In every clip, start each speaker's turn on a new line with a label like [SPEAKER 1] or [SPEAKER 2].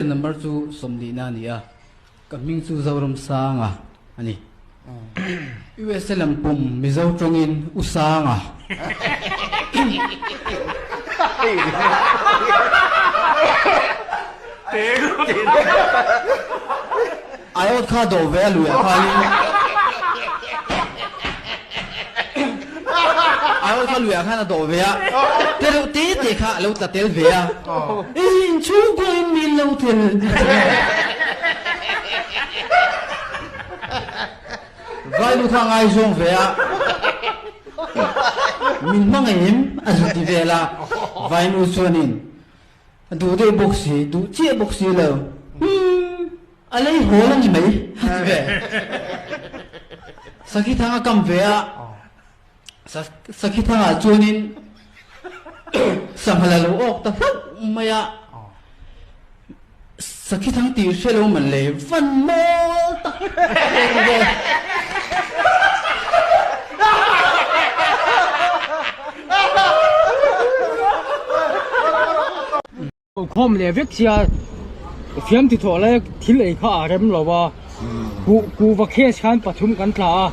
[SPEAKER 1] Number chu sawmlihna a ni a, ka hming chu Zoramsanga a ni. USA lam pum Mizo tawngin U Sanga. Aiawt kha dawh ve a luiah khanin Aiawt kha luiah khan a dawh ve a, te reuh te te kha a lo tla tel ve a, inchhungkaw in min lo tel Vailu kha a ngaizawng ve a, min hmangaih em a zu ti vel a, Vainu chuanin A duh deuh bawk si, duh chiah bawk si lo. Humm, a lei hawl a ni mai, a ti ve. Sakhi thang a kam ve a, Sakhi thangah chuanin sanghal a lo awk ta hlauh mai a. Sakhi thang tih hre lo man le, van mawl tak a ti ve.
[SPEAKER 2] Khawm leh vek sia fiam ti thawh lai thil ei kha a rem lo a, kuh kuhva case khan pathum kan tla a,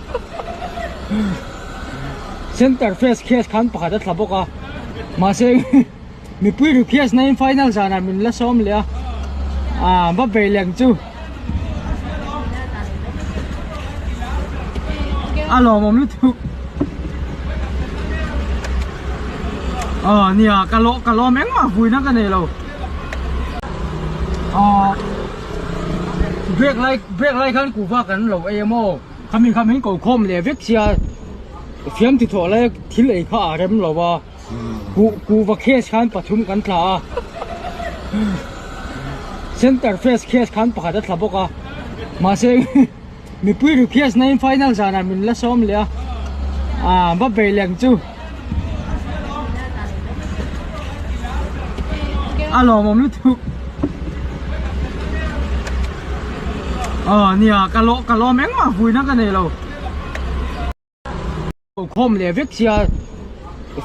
[SPEAKER 2] center face case khan pakhat a tla bawk a, mahse mipui request na in final zanah min la sawm leh a, ah va bei leng chu a lawmawm lutuk. Aw nia ka lawh ka lawm engmah vuina ka nei lo aw break lai break lai khan kuhva kan lo ei amaw khami kha min ko khawm leh vek sia fiam ti thawh lai thil ei kha a rem lo a kuh kuhva case khan pathum kan tla a center face case khan pakhat a tla bawk a mahse Mipui request na in final zanah min la sawm leh a, ah va bei leng chu a lawmawm lutuk. Aw nia ka lawh ka lawm engmah vuina ka nei lo. Khawm leh vek sia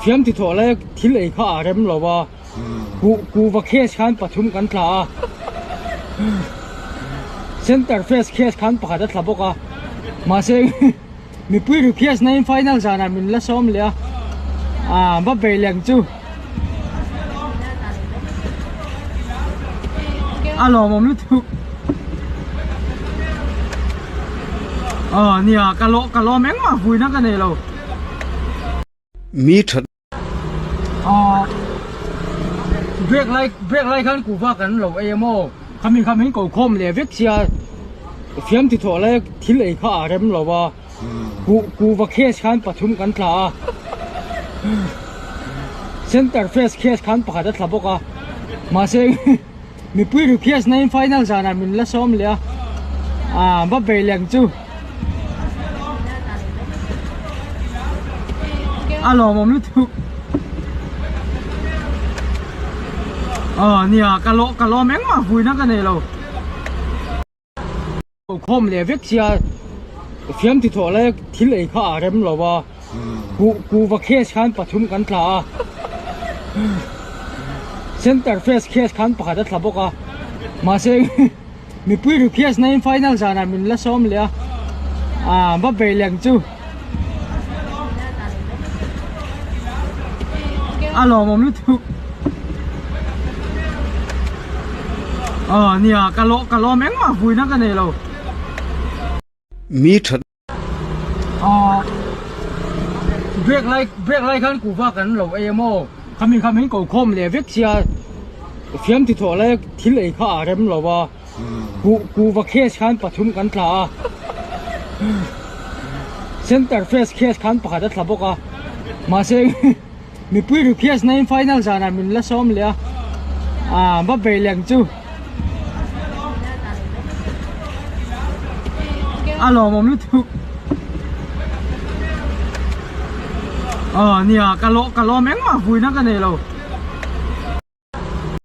[SPEAKER 2] fiam ti thawh lai thil ei kha a rem lo a, kuh kuhva case khan pathum kan tla a, center face case khan pakhat a tla bawk a, mahse mipui request na in final zanah min la sawm leh a, ah va bei leng chu a lawmawm lutuk. Aw nia ka lawh ka lawm engmah vuina ka nei lo.
[SPEAKER 3] Mi that.
[SPEAKER 2] Aw break lai break lai khan kuhva kan lo ei amaw khami kha min ko khawm leh vek sia fiam ti thawh lai thil ei kha a rem lo a kuh kuhva case khan pathum kan tla a center face case khan pakhat a tla bawk a mahse. Mipui request na in final zanah min la sawm leh a, ah va bei leng chu a lawmawm lutuk. Aw nia ka lawh ka lawm engmah vuina ka nei lo. Khawm leh vek sia fiam ti thawh lai thil ei kha a rem lo a, kuh kuhva case khan pathum kan tla a, center face case khan pakhat a tla bawk a, mahse mipui request na in final zanah min la sawm leh a, ah va bei leng chu a lawmawm lutuk. Aw nia ka lawh ka lawm engmah vuina ka nei lo.
[SPEAKER 3] Mi that.
[SPEAKER 2] Aw break lai break lai khan kuhva kan lo ei amaw khami kha min ko khawm leh vek sia fiam ti thawh lai thil ei kha a rem lo a kuh kuhva case khan pathum kan tla a center face case khan pakhat a tla bawk a mahse Mipui request na in final zanah min la sawm leh a, ah va bei leng chu a lawmawm lutuk. Aw nia ka lawh ka lawm engmah vuina ka nei lo.